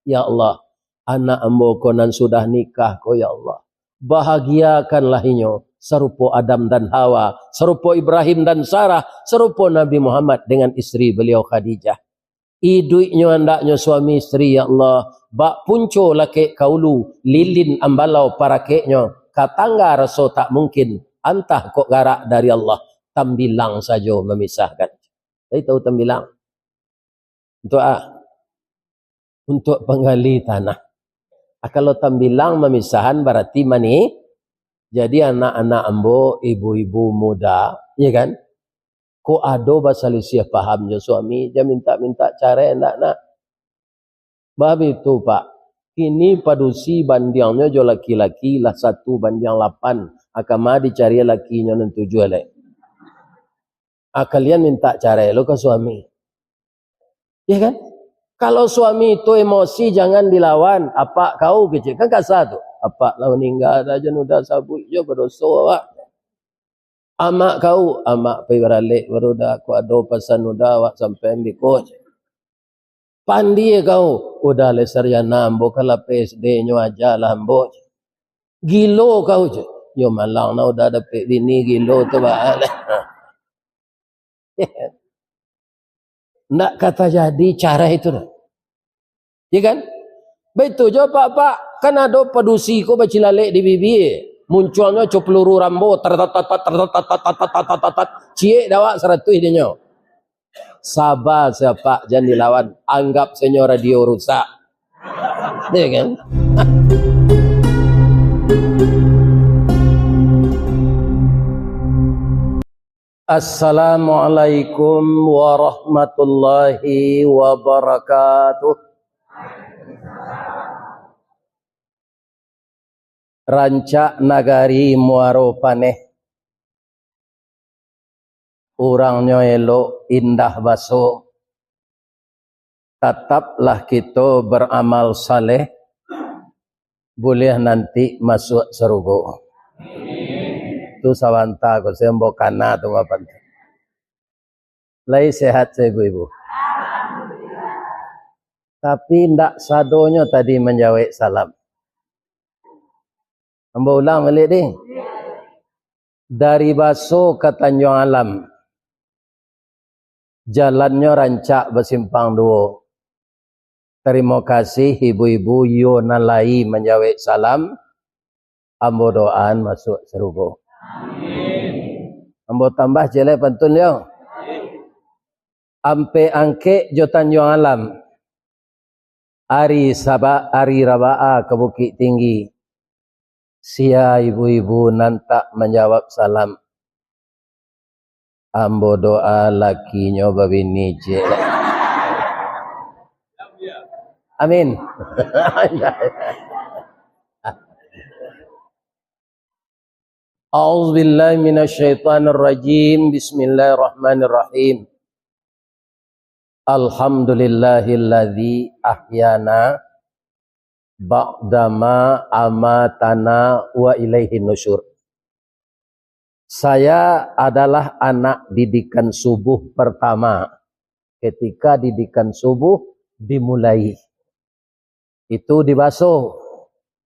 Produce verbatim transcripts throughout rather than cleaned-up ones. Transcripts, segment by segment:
Ya Allah, anak ambo ko nan sudah nikah ko, ya Allah, bahagiakanlah inyo sarupo Adam dan Hawa, sarupo Ibrahim dan Sarah, sarupo Nabi Muhammad dengan isteri beliau Khadijah. Iduiknyo andaknyo suami isteri, ya Allah, bak punco lakek ka ulu, lilin ambalau parakeknyo, ka tangga raso tak mungkin, antah kok garak dari Allah, tambilang sajo mamisahkan. Lai tahu tambilang? Untuk a? Untuk panggali tanah. Ah, kalau tambilang mamisahan, bararti mani. Jadi anak-anak ambo, ibu-ibu muda, ya kan? Kok ado basalisiah paham jo suami, jan mintak-mintak carai, ndak, nak. Bab itu, Pak. Kini padusi bandiangnyo jo laki-laki lah satu bandiang lapan. Ah, kama dicari lakinyo nan tujuah lai. Ah, kalian mintak carai lo ka suami. Ya kan? Kalau suami itu emosi, jangan dilawan. "Apak kau," kecek. Kan kasa tu. "Apak lah maningga dah, jan udah sabuik jo badoso awak." "Amak kau," "Amak pai baralek baru dah, kok ado pasan udah awak sampaian biko," cek. "Pandie kau," "Udah lai sarjana ambo, kan lah P S D nyo aja lah ambo," cek. "Gilo kau," cek. "Yo malang nah, udah dapek bini gilo tu baa lai." Ndak ka tajadi carai tu doh. Ya kan? Baitu jo, Pak, Pak. Kan ado padusi ko bacilalek di bibia. Muncuangnyo co peluru Rambo, tar, tar, tar, tar, tar, tar, tar, tar, tar, tar, tar, tar. Ciek dek awak saratuih dinyo. Saba sajo, Pak, jan dilawan. Anggap sajo radio rusak. Ya kan? Assalamualaikum warahmatullahi wabarakatuh. Rancak nagari Muaro Paneh. Urangnyo elok, indah baso. Tataplah kito baramal saleh, buliah nanti masuak sarugo. Tu sabanta ko, sambo kana tu mapan tu. Lai sehat sa ibu-ibu? Tapi ndak sadonyo tadi manjawek salam. Ambo ulang baliak, deh. Dari Baso ka Tanjuang Alam, jalannyo rancak basimpang duo. Tarimo kasih ibu-ibu yo nan lai manjawek salam. Ambo doaan masuak sarugo. Ambo tambah ciek lai pantun yo. Ampek Angkek jo Tanjuang Alam. Ari Saba-, ari Rabaa ka Bukik Tinggi. Sia ibu-ibu nan tak manjawab salam. Ambo doa lakinyo babini ciek. Amin. A'udzubillahi minasyaitonirrajim. Bismillahirrahmanirrahim. Alhamdulillahilladzi ahyana ba'dama amatana wa ilaihin nusyur. Saya adalah anak didikan subuh pertama ketika didikan subuh dimulai. Itu di Baso.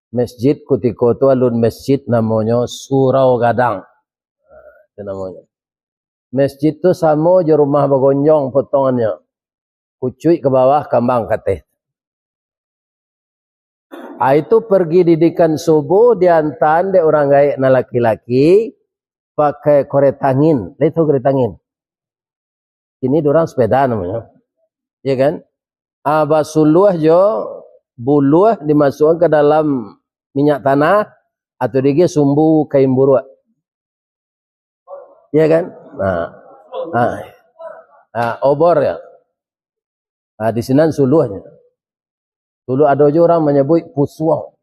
Masjid kutiko tu alun masjid namonyo Surau Gadang. Nah, itu namonyo. Masjid tu samo jo rumah bagonjong potongannyo. Kucuik ka bawah, kambang ka ateh. Ah, itu pergi didikan subuh, diantaan dek urang gaek nan laki-laki, pakai koreta angin. Lah itu koreta angin. Kini durang sepeda namonyo. Ya kan? Ah, basuluah jo buluah dimasukkan ka dalam minyak tanah, atau digiah sumbu kain buruak. Ya kan? Nah. Ah. Ah, obor ya. Ah, di sinan suluahnyo. Dulu ado jo urang manyabuik pusuang.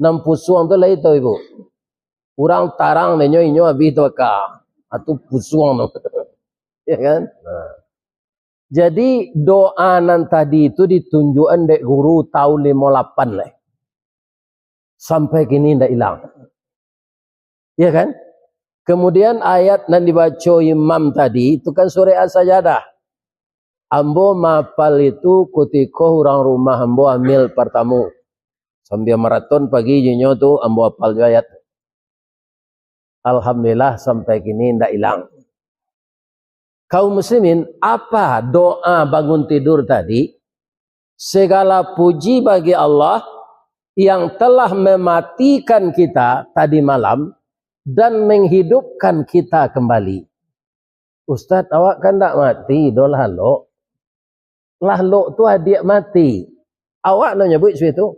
Nan pusuang tu lai tau, Ibu. Urang tarang denyo inyo abih tu aka. Ah, tu pusuang tu. Ya kan? Nah. Jadi, doa nan tadi tu ditunjuakan dek guru tahun limo lapan lai. Sampai kini ndak ilang. Ya kan? Kemudian ayat nan dibaco imam tadi, itu kan surah As-Sajadah. Ambo maapal itu kutiko urang rumah ambo amil partamo. Sambia maraton pagi jinyo tu, ambo apal jo ayat. Alhamdulillah, sampai kini ndak ilang. Kaum muslimin, apa doa bangun tidur tadi? Segala puji bagi Allah yang telah mematikan kita tadi malam dan menghidupkan kita kembali. Ustaz, awak kan ndak mati doh, lalok. Lalok tu adiak mati. Awak nan nyabuik sudah tu.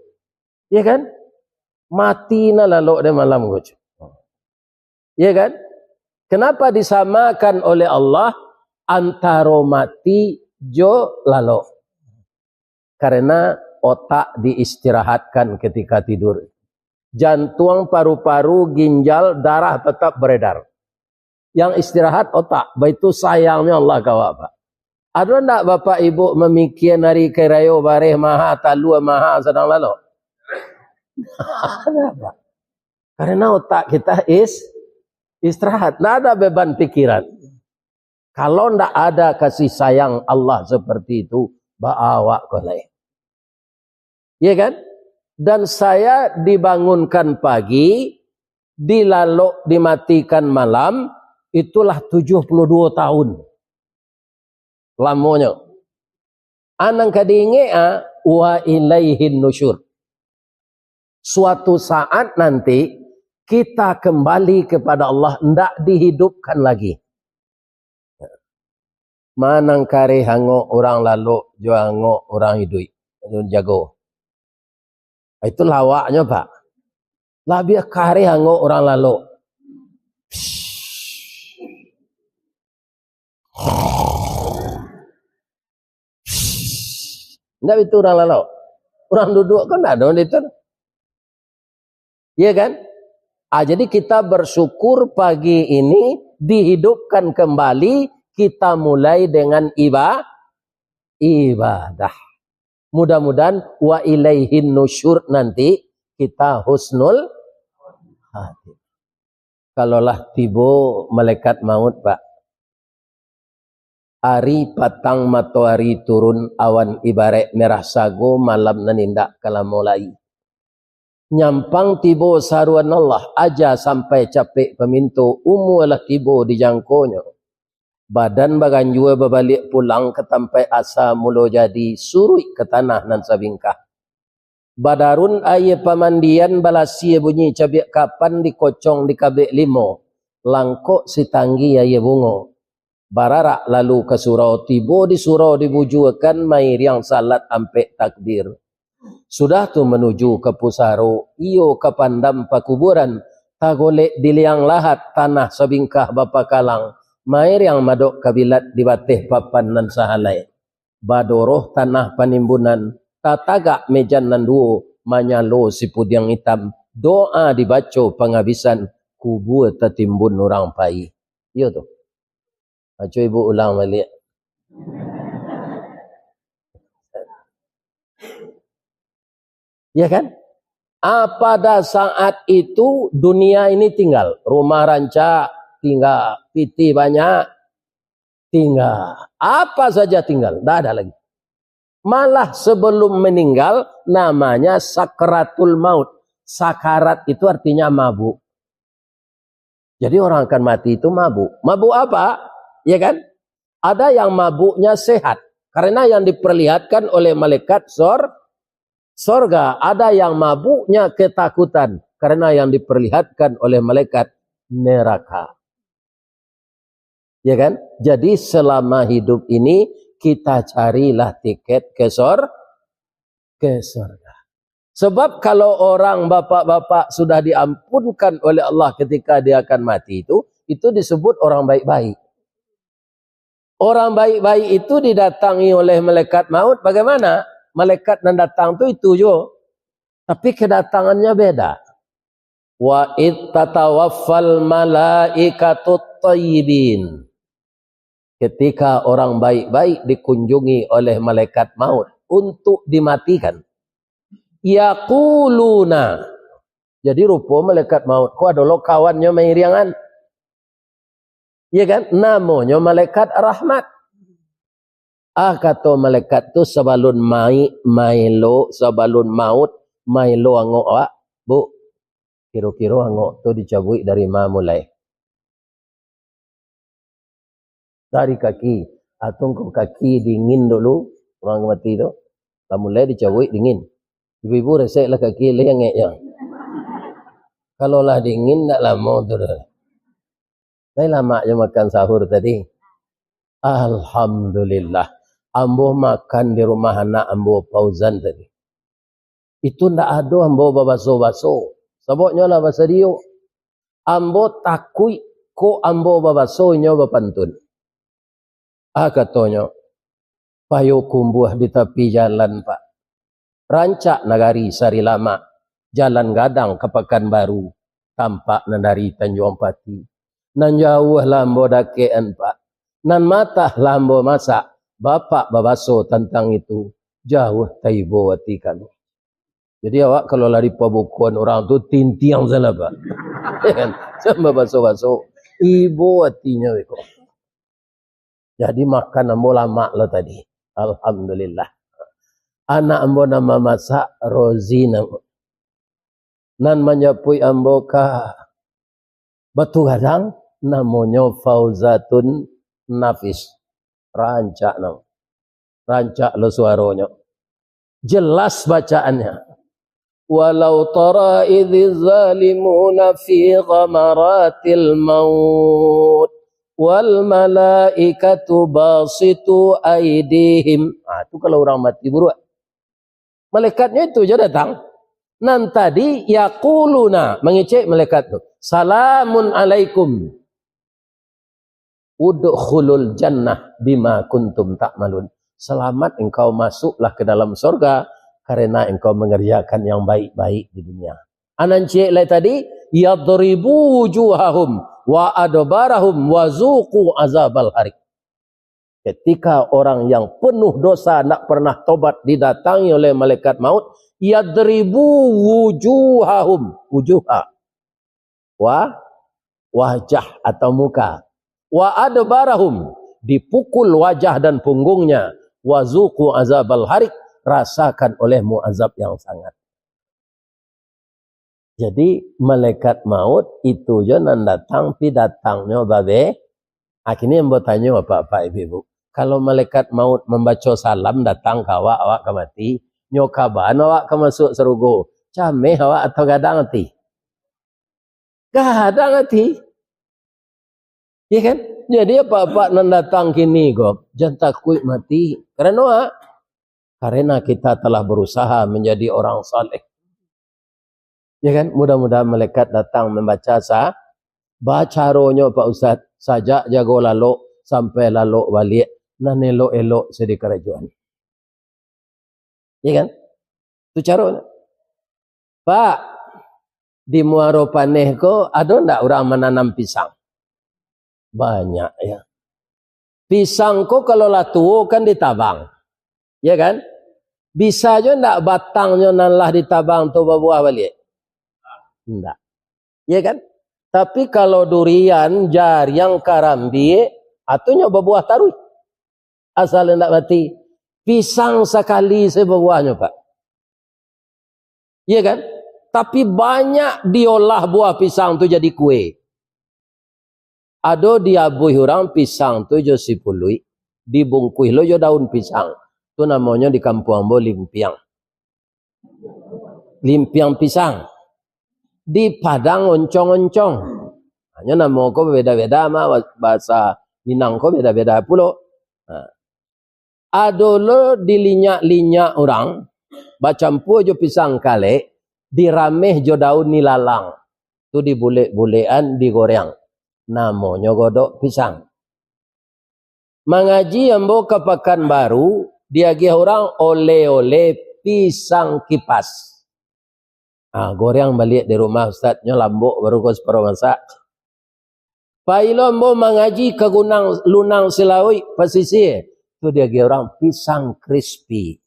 Ya kan? Mati nah lalok dek malam ko. Ya kan? Kenapa disamakan oleh Allah antaro mati jo lalok? Karena otak diistirahatkan ketika tidur. Jantuang, paru-paru, ginjal, darah tetap beredar. Yang istirahat otak. Baitu sayangnyo Allah ka awak, Pak. Ado ndak bapak ibu mamikia nari kai rayo, bareh maha, talua maha, sadang lalok? Ada, Pak. Karena otak kita is istirahat, ndak ada beban pikiran. Kalau ndak ada kasih sayang Allah seperti itu, baa awak ko lai. Ya kan? Dan saya dibangunkan pagi, dilalok, dimatikan malam, itulah tujuh puluh dua tahun lamonyo. Anang ka diingek, ah, wa ilaihin nusyur. Suatu saat nanti, kita kembali kepada Allah, ndak dihidupkan lagi. Manang kareh angok urang lalok jo angok urang iduik, jago. Itu lawaknyo, Pak. Labiah kareh angok urang lalok. Ndak itu urang lalok. Urang duduak kan ndak ada itu. Iya kan? Ah, jadi kita bersyukur pagi ini dihidupkan kembali, kita mulai dengan iba-, ibadah. Mudah-mudahan wa ilaihin nusyur nanti kita husnul khatimah. Kalau lah tibo malaikat maut, Pak, ari patang matoari turun, awan ibaraik merah sago, malam nan indak ka lamo lai. Nyampang tibo saruan Allah, aja sampai capek paminto, umua lah tibo di jangkonyo. Badan baganjua babaliak pulang ka tampaik asa mulo jadi, suruik ka tanah nan sabingkah. Badarun aia pamandian, balasia bunyi cabiak kapan, dikocong dikabek limo, langkok sitanggi aia bungo. Bararak lalu ka surau, tibo di surau dibujuakan, mairiang salat ampek takbir. Sudah tu manuju ka pusaro, iyo ka pandam pakuburan, tagolek di liang lahat, tanah sabingkah bapakalang, mairiang madok kabilat di bateh papan nan sahalai. Badoroh tanah panimbunan, tatagak mejan nan duo, manyalo sipudiang itam, doa dibaco pangabisan, kubua tatimbun urang pai. Iyo tu. Baco ibu ulang baliak. Ya kan? Ah, pada saat itu dunia ini tinggal. Rumah rancak tinggal, pitih banyak tinggal. Apa saja tinggal, ndak ada lagi. Malah sebelum meninggal, namanya sakaratul maut. Sakarat itu artinya mabuk. Jadi orang akan mati itu mabuk. Mabuk apa? Ya kan? Ada yang mabuknya sehat. Karena yang diperlihatkan oleh malaikat sor-, sorga. Ada yang mabuknya ketakutan. Karena yang diperlihatkan oleh malaikat neraka. Ya kan? Jadi selama hidup ini kita carilah tiket ke sor-, ke sorga. Sebab kalau orang bapak-bapak sudah diampunkan oleh Allah ketika dia akan mati itu, itu disebut orang baik-baik. Orang baik-baik itu didatangi oleh malaikat maut, bagaimana? Malaikat nan datang tu itu jo, tapi kedatangannya beda. Wa id tatawaffal malaikatut thayyibin. Ketika orang baik-baik dikunjungi oleh malaikat maut untuk dimatikan. Yaquluna. Jadi rupo malaikat maut ko ado lo kawannyo mairiangan. Iya kan? Namonyo malaikat rahmat. Ah, kato malaikat tu, sabalun mai, maelo, sabalun maut, maelo angok awak, Bu, kiro-kiro angok tu dicabuik dari ma mulai? Dari kaki. Atau engkau kaki dingin dulu, urang mati tu. Lah mulai dicabuik dingin. Ibu-ibu resek lah kaki, lah angek je. Kalau lah dingin, ndak lamo tu dah. Tapi lamak je makan sahur tadi. Alhamdulillah. Ambo makan di rumah anak ambo Fauzan tadi. Itu ndak ado ambo babaso-baso. Sababnyo lah basadio. Ambo takuik kok ambo babaso inyo bapantun. Ah, katonyo, payo kumbuah di tapi jalan, Pak. Rancak nagari Sarilamak, jalan gadang ka Pakanbaru, tampak nan dari Tanjuang Pati. Nan jauah lah ambo dakekan, Pak. Nan matah lah ambo masak, Bapak babaso tantang itu, jauah taibo ati kami. Jadi awak kalau lah dipabukoan urang tu, tintiang salah, Pak. Kan? Sama baso-baso. Ibo atinyo iko. Jadi makan ambo lamak lo tadi. Alhamdulillah. Anak ambo nan mamasak, Rozi namo. Nan manjapuik ambo ka Batu Gadang, namonyo Fauzatun Nafis. Rancak namo. Rancak lo suaronyo. Jelas bacaannya. "Walau tara idz zalimuna fi ghamaratil maut wal malaikatu basitu aidihim." Ah, tu kalau urang mati buruak. Malaikatnyo itu jo datang. Nan tadi, yaquluna, mangecek malaikat tu, "Salamun alaikum. Udkhulul jannah bima kuntum ta'malun." Selamat engkau masuklah ke dalam surga karena engkau mengerjakan yang baik-baik di dunia. Anan ciek lai tadi, "Yadribu wujuhahum wa adbarahum wa zuqu azabal harik." Ketika orang yang penuh dosa, ndak pernah tobat, didatangi oleh malaikat maut, "Yadribu wujuhahum." Wujuha. Wa-, wajah atau muka. "Wa adbarahum." Dipukul wajah dan punggungnya. "Wa zuqu azabal harik." Rasakan olehmu azab yang sangat. Jadi, malaikat maut itu jo nan datang, pi datangnyo babe. Akini ambo tanyo, Bapak-bapak, Ibu-ibu, kalau malaikat maut mambaco salam datang ka awak, awak ka mati, nyo kaban awak ka masuak sarugo, cameh awak atau gadang ati? Gadang ati. Ya kan? Jadi, apak-apak nan datang kini ko, jan takuik mati. Karano, ah, karena kita telah berusaha menjadi orang saleh. Ya kan? Mudah-mudahan malaikat datang membaca sa-, bacaronyo, Pak Ustaz, sajak jago lalok sampai lalok baliak, nan elok-elok se dikarajoan. Ya kan? Tu caronyo. "Pak, di Muaro Paneh ko ado ndak urang mananam pisang?" Banyak, ya. Pisang ko kalau lah tuo kan ditabang. Ya kan? Bisa jo ndak batangnyo nan lah ditabang tu babuah baliak? Ndak. Ya kan? Tapi kalau durian, jariang, karambia, atunyo babuah taruih. Asal indak mati. Pisang sakali se babuahnyo, Pak. Iya kan? Tapi banyak diolah buah pisang tu jadi kue. Ado diabuih urang pisang tu jo sipuluik, dibungkuih lo jo daun pisang. Tu namonyo di kampuang ambo limpiang. Limpiang pisang. Di Padang oncong-oncong. Hanyo namo ko babeda-beda mah, bahasa Minang ko beda-beda pulo. Nah. Ado lo dilinyak-linyak urang, bacampua jo pisang kalek, dirameh jo daun ilalang. Tu dibulek-bulekan, digoreang. Namonyo godok pisang. Mangaji ambo ka Pakanbaru, diagiah urang oleh-oleh pisang kipas. Ah, goreang baliak di rumah, Ustaz, nyo lambok baru ko saparo masak. Pai lo ambo mangaji ka Gunang Lunang Silauik, Pasisia. Tu diagiah urang pisang krispi.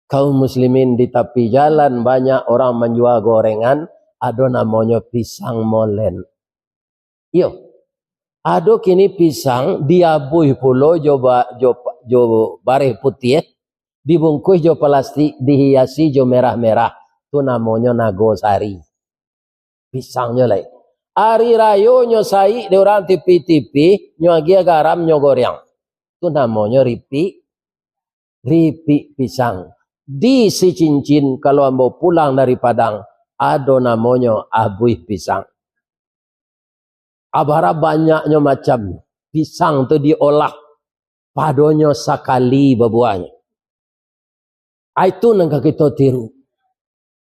Kaum muslimin, di tapi jalan banyak orang manjua gorengan, ado namonyo pisang molen. Iyo. Ado kini pisang diabuih pulo jo ba-, jo, jo bareh putiah, dibungkuih jo palastik, dihiasi jo merah-merah. Tu namonyo nago sari. Pisangnyo lai. Ari rayo nyo saik dek urang tipih-tipih, nyo agiah garam, nyo goreng. Tu namonyo ripik, ripik pisang. Di Sicincin, kalau ambo pulang dari Padang, ado namonyo abuih pisang. Abara banyaknyo macam pisang tu diolah, padonyo sakali babuahnyo. Ai tu nan ka kito tiru.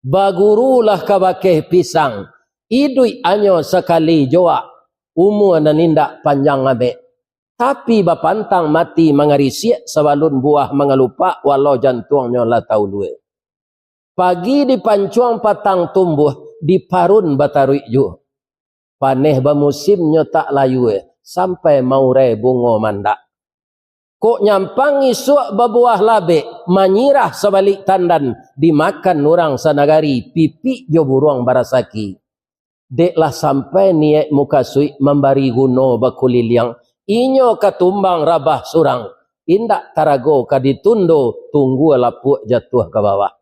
Bagurulah kabake pisang, iduik anyo sakali joak, umua nan indak panjang abek. Tapi bapantang mati mangarisiak, sabalun buah mangalupak, walau jantuangnyo lah taulua. Pagi dipancuang patang tumbuah, diparun bataruik juo. Paneh bamusimnyo tak layua, sampai maurai bungo mandak. Kok nyampang isuak babuah labek, manyirah sabalik tandan, dimakan urang sanagari, pipik jo buruang barasaki. Dek lah sampai niaik mukasuik mambari guno bakuliliang, inyo ka tumbang rabah surang, indak tarago ka ditundo, tunggua lapuak jatuah ka bawah.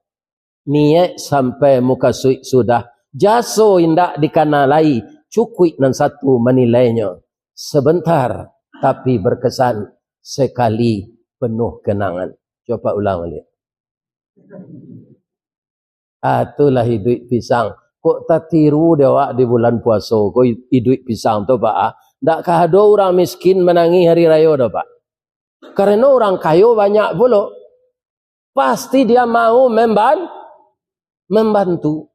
Niaik sampai mukasuik sudah, jaso indak dikana lai, cukuik nan satu manilainyo, sebentar tapi berkesan, sekali penuh kenangan. Coba ulang baliak. Ah, itulah iduik pisang. Kok tatiru dek awak di bulan puaso ko i-, iduik pisang tu, Pak, ah? Ndak ka ado urang miskin manangih hari rayo doh, Pak. Karano urang kayo banyak pulo. Pasti dia mau memban-, membantu.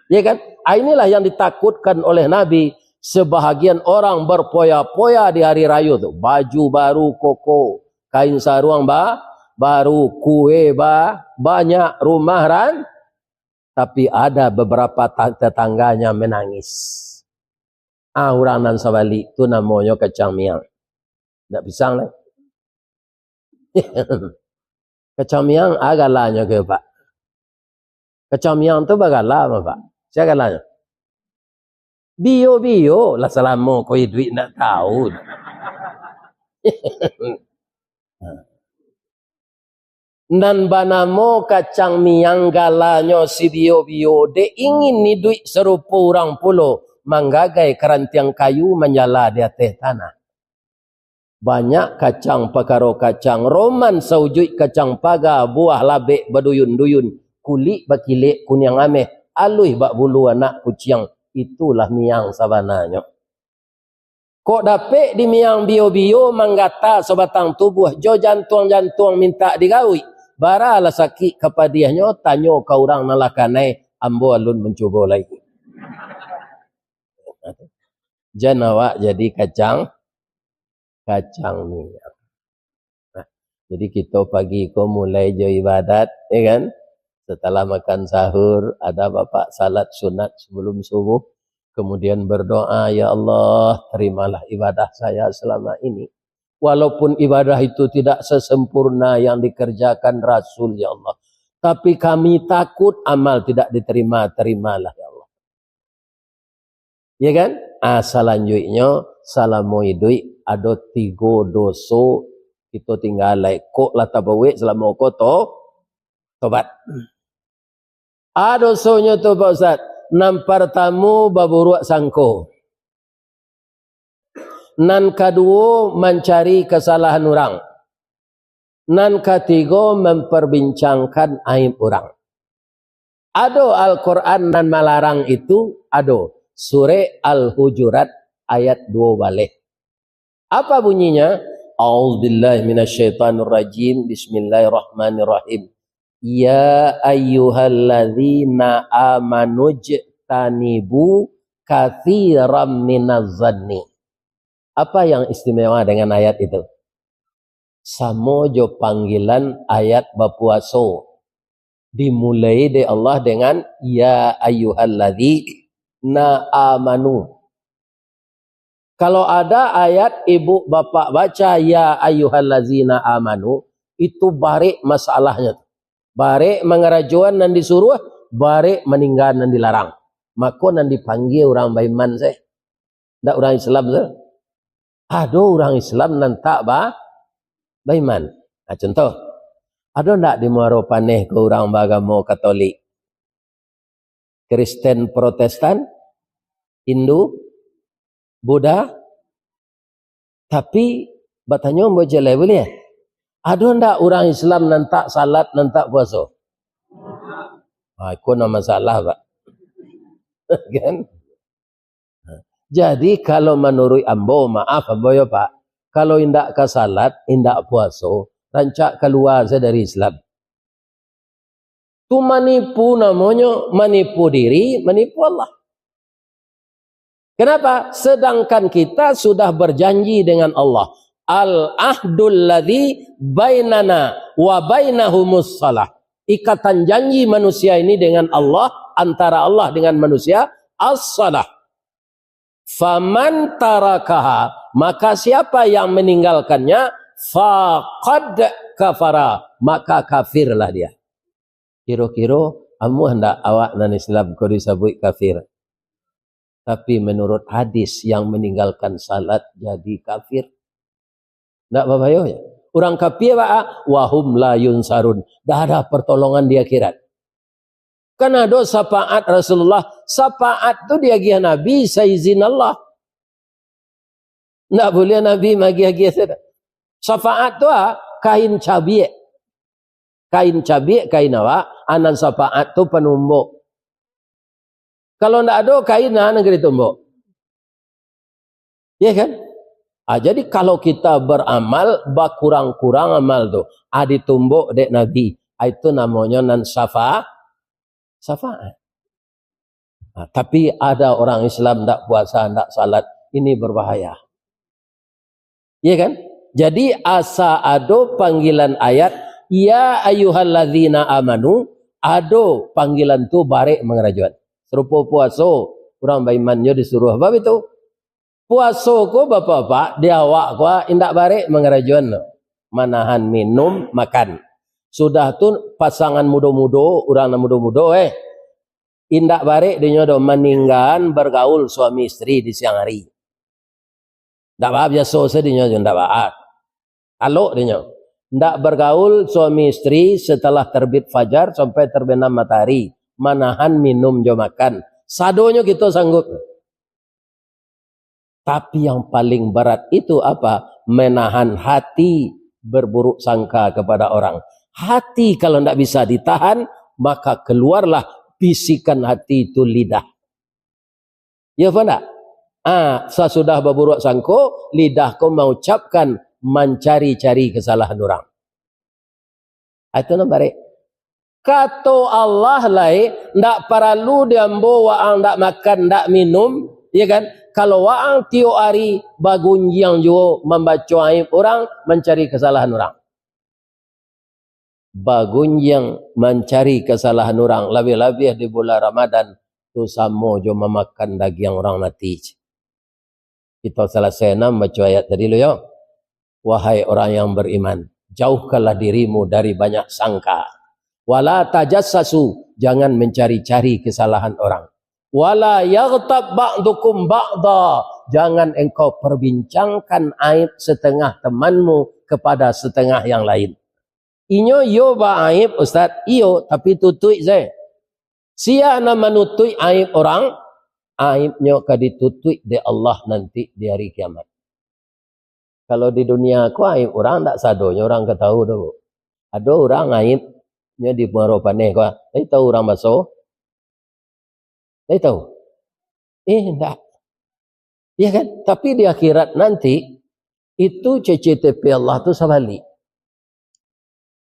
Ya kan? Ah, inilah yang ditakutkan oleh Nabi. Sebahagian orang berpoya-poya di hari rayo tu. Baju baru koko, kain saruang ba-, baru, kue ba-, banyak, rumah ran-, tapi ada beberapa ta-, tetangganya menangis. Ah, urang nan sabalik tu namonyo kacang miang. Ndak pisang lai. Kacang miang, ah, galanyo ke, Pak? Kacang miang tu bagala mah, Pak? Sia galanyo? Bio-bio lah salamo ko iduik ndak tahu. Nan banamo kacang miang galanyo si bio-bio, dek ingin iduik sarupo urang pulo, manggagai karantiang kayu manjala di ateh tanah. Banyak kacang pakaro kacang, roman saujuik kacang paga, buah labek baduyun-duyun, kulik bakilek kuniang ameh, aluih bak bulu anak kuciang, itulah miang sabananyo. Kok dapek di miang bio-bio manggata sabatang tubuah jo jantuang-jantuang mintak digauik, baralah sakik kapadiahnyo, tanyo ka urang nan lah kanai, ambo alun mancubo lai. Jan awak jadi kacang, kacang miang. Nah, jadi kito pagi ko mulai jo ibadat, ya kan? Setelah makan sahur, ada bapak salat sunat sebelum subuh, kemudian berdoa, "Ya Allah, terimalah ibadah saya selama ini. Walaupun ibadah itu tidak sesempurna yang dikerjakan Rasul, ya Allah, tapi kami takut amal tidak diterima, terimalah, ya Allah." Ya kan? Ah, salanjuiknyo, salamo iduik ado tigo doso kito tinggalai. Kok lah tababuek salamo ko to-, tobat. Ah, dosonyo tu, Pak Ustaz. Nan partamo, baburuak sangko. Nan kaduo, mancari kasalahan urang. Nan katigo, memperbincangkan aib urang. Ado Al-Quran nan malarang itu? Ado. Surek Al-Hujurat ayat duo baleh. Apa bunyinya? A'udzubillahi minasyaitonirrajim. Bismillahirrahmanirrahim. Ya ayyuhalladzina amanu jtanibu katsiran minaz zanni. Apa yang istimewa dengan ayat itu? Samo jo panggilan ayat bapuaso. Dimulai dek Allah dengan, "Ya ayyuhalladzina amanu." Kalau ada ayat ibu bapak baca, "Ya ayyuhallazina amanu," itu barek masalahnyo tu. Barek mangarajoan nan disuruah, barek maningga nan dilarang. Mako nan dipanggia urang baiman se. Ndak urang Islam se. Ado urang Islam nan tak ba-, baiman. Nah, contoh, ado ndak di Muaro Paneh ko urang baagamo Katolik, Kristen, Protestan, Hindu, Buddha? Tapi, batanyo ambo ciek lai buliah, ado ndak urang Islam nan tak salat, nan tak puaso? Ha, iko nan masalah, Pak. Kan? Jadi, kalau manuruik ambo, maaf ambo yo, Pak, kalau indak ka salat, indak puaso, rancak kalua sajo dari Islam. Tu manipu namonyo, manipu diri, manipu Allah. Kenapa? Sedangkan kita sudah berjanji dengan Allah. Al-ahdul ladzi bainana wa bainahumus shalah. Ikatan janji manusia ini dengan Allah, antara Allah dengan manusia, as-shalah. Faman tarakaha, maka siapa yang meninggalkannya, faqad kafara, maka kafirlah dia. Kiro-kiro amuah ndak awak nan Islam ko disabuik kafir? Tapi menurut hadis, yang meninggalkan salat jadi kafir. Ndak babayo ya? Urang kafir, Pak, wahum la yunsarun. Ndak ada pertolongan di akhirat. Kan ado syafaat Rasulullah. Syafaat tu diagiah Nabi saizin Allah. Ndak buliah Nabi magiah-giah sajo. Syafaat tu, ah, kain cabiak. Kain cabiak, kain awak, anan syafaat tu panumbok. Kalau ndak ado kain, nah, nan ka ditumbok. Iya kan? Ah, jadi kalau kita beramal, bakurang-kurang amal tu, ah, ditumbok dek Nabi, ah, itu namonyo nan syafa-, syafaat. Nah, tapi ada orang Islam ndak puasa, ndak salat, ini berbahaya. Iya kan? Jadi, asa ado panggilan ayat, "Ya ayyuhalladzina amanu," ado panggilan tu barek mangarajoan. Sarupo puaso, urang baiman nyo disuruah, baitu. Puaso ko, Bapak-bapak, di awak ko indak barek mangarajoan tu. Manahan minum, makan. Sudah tu, pasangan mudo-mudo, urang nan mudo-mudo, eh, indak barek dinyo doh maninggaan bagaul suami isteri di siang hari. Ndak baa, biaso sajo dinyo, ndak baa. Alok dinyo. Ndak bagaul suami isteri setelah terbit fajar sampai terbenam matahari. Manahan minum jo makan. Sadonyo kito sanggup. Tapi yang paling berat itu apa? Menahan hati berburuk sangka kepada orang. Hati kalau ndak bisa ditahan, maka keluarlah bisikan hati itu lidah. Ya apa ndak? Ah, sasudah baburuk sangko, lidah ko maucapkan mancari-cari kesalahan urang. Ah, itu nan barek. Kato Allah lai, ndak paralu di ambo waang ndak makan, ndak minum, ya kan? Kalau waang tiok ari bagunjiang juo mambaco aib urang, mancari kesalahan urang. Bagunjiang mancari kasalahan urang, labiah-labiah di bulan Ramadan, tu samo jo mamakan dagiang urang mati. Kito salasai nan baco ayat tadi lu yo. Wahai orang yang beriman, jauhkanlah dirimu dari banyak sangka. Wala tajassasu, jangan mencari-cari kesalahan orang. Wala yaghtab ba'dukum ba'da, jangan engkau perbincangkan aib setengah temanmu kepada setengah yang lain. Inyo iyo baaib, Ustaz? Iyo, tapi tutuik sajo. Sia nan manutuik aib urang, aibnyo ka ditutuik dek Allah nanti di hari kiamat. Kalau di dunia ko aib urang ndak sadonyo urang ka tahu doh. Ado urang aibnyo di Muaro Paneh ko, tapi tahu urang baso? Ndak tahu? Eh, ndak. Ya kan? Tapi di akhirat nanti, itu C C T V Allah tu sabalik.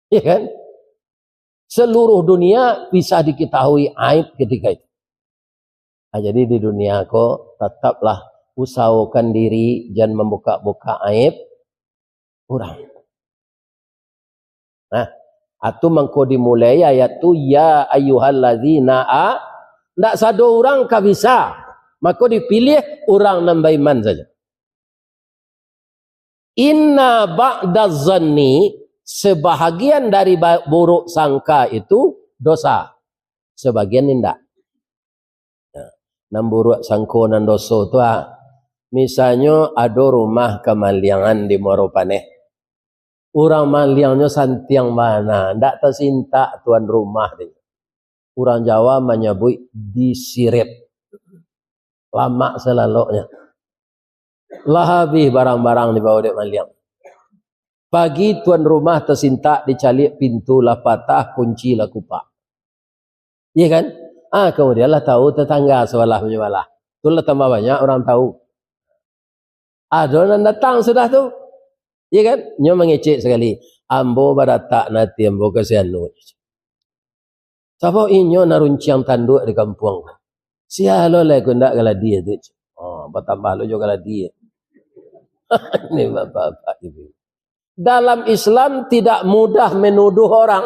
Ya kan? Seluruh dunia bisa diketahui aib ketika itu. Ah, jadi di dunia ko, tetaplah usahakan diri, jangan membuka-buka aib urang. Nah, atu mangko dimulai ayat tu, "Ya ayyuhallazina a-," ndak sado urang ka bisa. Mako dipilih urang nan baiman sajo. "Inna ba'daz zanni," sebahagian dari ba-, buruk sangka itu dosa. Sebagian indak. Nah, nan buruak sangko nan doso tu, ah, Misalnyo, ado rumah kamaliangan di Muaro Paneh. Urang maliangnyo santiang bana, ndak tasintak tuan rumah tu. Urang Jawa manyabuik disirep. Lamak salaloknyo. Lah abih barang-barang dibawa dek maliang. Pagi tuan rumah tasintak, dicaliak pintu lah patah, kunci lah kupak. Iya kan? Ah, kemudian lah tahu tetangga sabalah punyo balah. Tu lah tambah banyak urang tahu. Ado nan datang sudah tu. Iya kan? Nyo mangecek sakali, "Ambo baratak nan ati ambo ka si anu." Sabab inyo nan runciang tanduak di kampuang. Sia lo lai ko ndak galadi tu. Oh, batambah lo jo galadi. Ini bapak-bapak ini. Dalam Islam tidak mudah menuduh orang.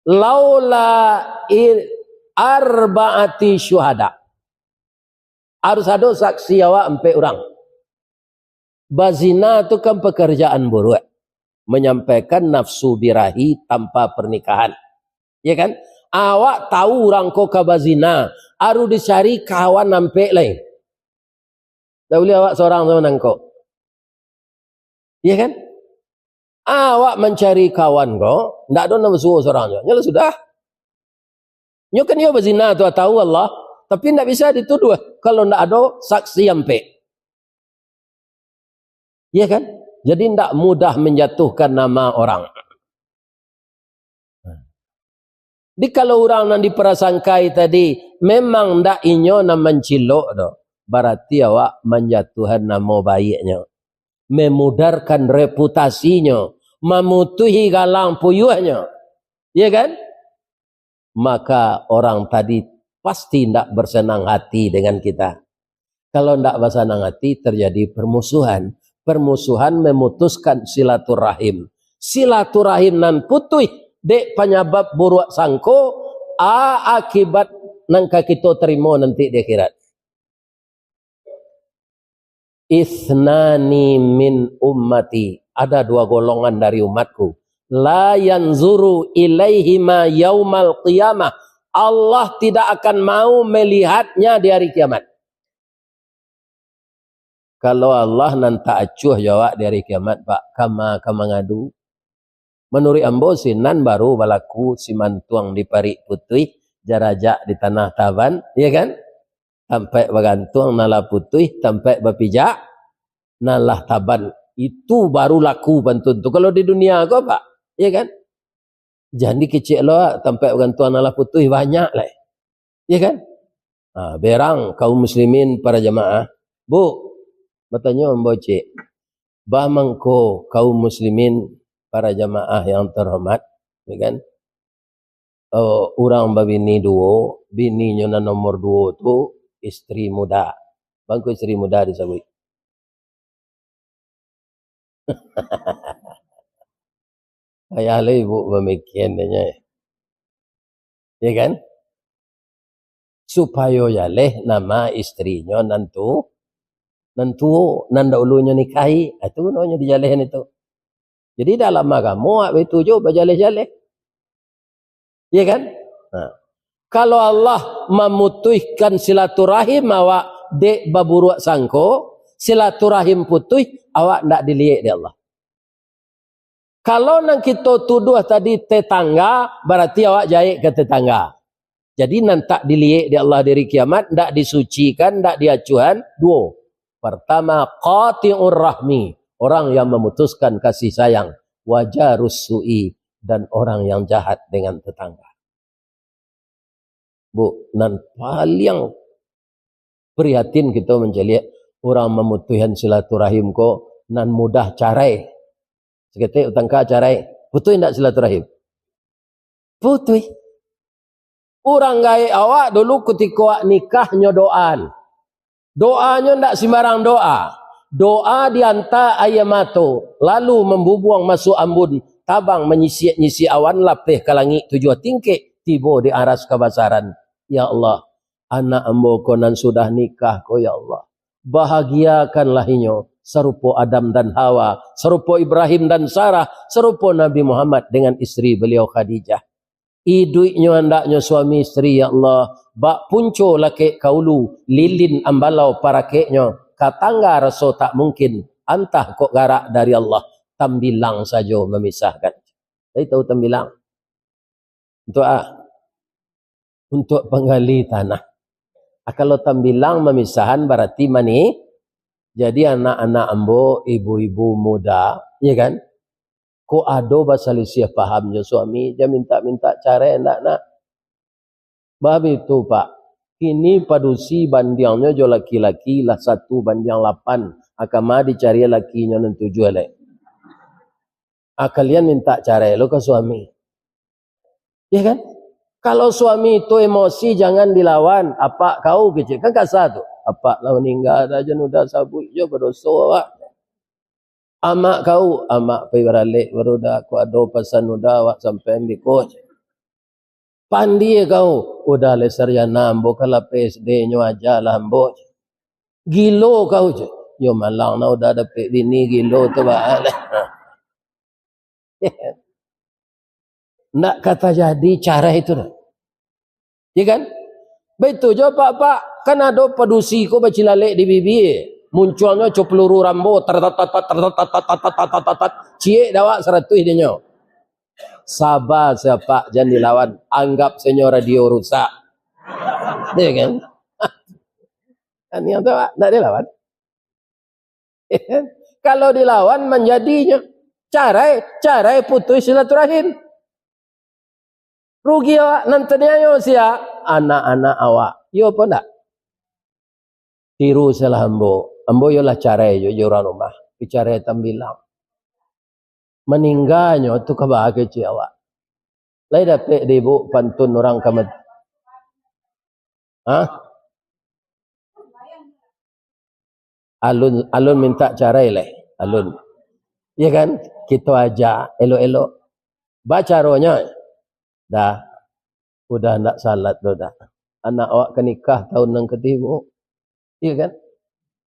Laula i-, arba'ati syuhada. Harus ado saksi awak ampek urang. Bazina tu kan pekerjaan buruak, menyampaikan nafsu birahi tanpa pernikahan. Ya kan? Awak tahu urang ko ka bazina, harus dicari kawan ampek lai. Ndak buliah awak sorang samo nangko. Ya kan? Awak mancari kawan ko, ndak ado nan basuo sorang jo. Nyo lah sudah. Nyo kan iyo bazina tu, tahu Allah, tapi ndak bisa dituduh kalau ndak ado saksi ampek. Iya kan? Jadi ndak mudah menjatuhkan nama orang. Jadi kalau urang nan diprasangkai tadi memang ndak inyo nan mancilok doh, barati awak manjatuhan namo baiknyo, memudarkan reputasinyo, mamutuhi galang puyuahnyo. Iya kan? Maka orang tadi pasti ndak bersenang hati dengan kita. Kalau ndak basanang hati, terjadi permusuhan. Permusuhan memutuskan silaturahim. Silaturahim nan putuih dek panyabab buruak sangko, a akibat nan ka kito tarimo nanti di akhirat. "Itsnani min ummati," ada dua golongan dari umatku. "La yanzuru ilaihima yaumal qiyamah," Allah tidak akan mau melihatnya di hari kiamat. Kalau Allah nan tak acuah jo awak di hari kiamat, Pak, kama ka mangadu? Manuruik ambo, sinan baru balaku simantuang di parik putuih, jarajak di tanah taban, iya kan? Tampaik bagantuang nan lah putuih, tampaik bapijak nan lah taban. Itu baru laku pantun tu. Kalau di dunia ko, Pak, iya kan? Jan dikecek lo, tampaik bagantuang nan lah putuih banyak lai. Iya kan? Ha, berang kaum muslimin para jamaah. Bu, batanyo ambo cek. Bah mangko kaum muslimin para jamaah yang terhormat, ya kan? Oh, urang babini duo, bininyo nan nomor duo tu istri muda. Bangko istri muda disabuik. Payah lo ibu mamikian dek nyo. Ya kan? Supayo jaleh nama istrinyo nan tu, nan tuo, nan daulunyo nikahi. Ah, itu gunonyo dijalehan itu. Jadi dalam agamo awak baitu jo bajaleh-jaleh. Iya kan? Nah, kalau Allah mamutuihkan silaturahim awak dek baburuak sangko, silaturahim putuih, awak ndak diliek dek Allah. Kalau nan kito tuduah tadi tetangga, barati awak jahek ka tetangga. Jadi nan tak diliek dek Allah di hari kiamat, ndak disucikan, ndak diacuhan, duo. Pertama, qati'ur rahmi, orang yang memutuskan kasih sayang, wa jarus su'i, dan orang yang jahat dengan tetangga. Bu, nan paliang prihatin kito mancaliak urang mamutuihan silaturahim ko nan mudah carai. Saketek utangka carai, putuih ndak silaturahim? Putuih. Urang gaek awak dulu kutiko awak nikah nyo doaan. Doanyo ndak simbarang doa. Doa dianta aia mato, lalu mambubuang masuak ambun, tabang manyisiak-nyisiak awan, lapeh ka langik tujuah tingkek, tibo di aras kabasaran. Ya Allah, anak ambo ko nan sudah nikah ko, ya Allah, bahagiakanlah inyo sarupo Adam dan Hawa, sarupo Ibrahim dan Sarah, sarupo Nabi Muhammad dengan isteri beliau Khadijah. Iduiknyo andaknyo suami isteri, ya Allah, bak punco lakek ka ulu, lilin ambalau parakeknyo, Ka tangga raso tak mungkin, antah kok garak dari Allah, tambilang sajo mamisahkan. Jadi tahu tambilang? Untuk a? Untuk panggali tanah. A, kalau tambilang mamisahan bararti mani. Jadi anak-anak ambo, ibu-ibu muda, ya kan? Kok ado basalisiah paham jo suami, jan mintak-mintak carai, ndak nak. Bab itu, Pak. Kini padusi bandiangnyo jo laki-laki lah satu bandiang lapan. A, kama dicari lakinyo nan tujuah lai. A, kalian mintak carai lo ka suami. Ya kan? Kalau suami tu emosi, jangan dilawan. "Apak kau," kecek. Kan kasa tu. "Apak lah maningga dah, jan udah sabuik jo badoso awak." "Amak kau," "Amak pai baralek baru dah, kok ado pasan udah awak sampaian biko." "Pandie kau," "Udah lai sarjana ambo, ka lapeh S D nyo aja lah ambo." "Gilo kau," cek. "Yo malang nah, udah dapek bini gilo tu baa lai." Ndak ka tajadi carai tu doh. Ya kan? Baitu jo, Pak, Pak. Kan ado padusi ko bacilalek di bibia. Muncuangnyo co peluru Rambo, tertatat, tertatat, tertatat, tertatat, tertatat. Ciek dawak saratuih dinyo. Saba sajo, Pak, jan dilawan. Anggap sajo radio rusak. Ya kan? Kan yang tu, Pak, ndak dilawan. Kalau dilawan, manjadinyo carai, carai putuih silaturahim. Rugi awak, nan taniayo sia? Anak-anak awak. Iyo apo ndak? Tiru salah ambo. Ambo iyolah carai jo, jo urang rumah. Dicarai tambilang. Maningganyo tu ka baa kecek awak. Lai dapek di ibu pantun urang ka mati? Hah? Alun, alun mintak carai lai, alun. Iya kan? Kito aja elok-elok. Bacaronyo, dah, udah ndak salat doh dah. Anak awak ka nikah tahun nan katigo. Iya kan?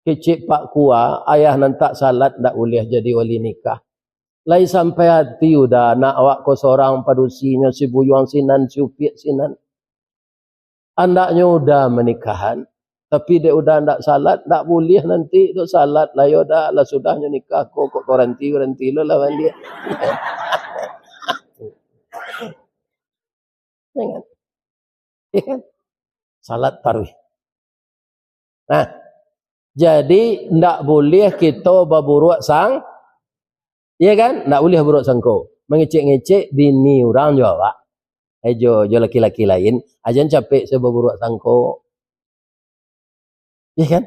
Kecek Pak Kua, ayah nan tak salat ndak buliah jadi wali nikah. Lai sampai ati udah anak awak ko sorang padusinyo, si buyuang sinan, si upiak sinan. Andaknyo udah manikahan, tapi dek udah ndak salat, ndak buliah nanti tu salat lah, yo dah, lah sudahnyo nikah ko, kok baranti, baranti lo lah baliak. Ingat. Iya kan? Salat tarawih. Nah, jadi ndak buliah kito baburuak sang-, iya kan? Ndak buliah buruak sangko. Mangecek-ngecek bini urang jo awak. Eh, jo, jo laki-laki lain, a jan capek se baburuak sangko. Iya kan?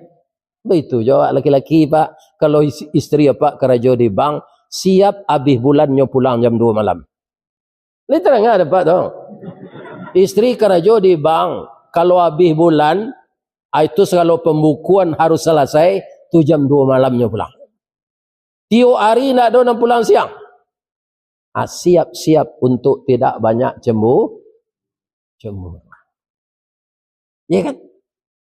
Baitu jo awak laki-laki, Pak. Kalau is-, istri Apak karajo di bank, siap abih bulan nyo pulang jam duo malam. Lai tadanga dek Apak tu. Istri karajo di bank, kalau abih bulan, ah, itu sagalo pambukuan harus salasai, tu jam duo malam nyo pulang. Tiok ari ndak ado nan pulang siang. Ah, siap-siap untuk tidak banyak cembu-, cemburu. Iya kan?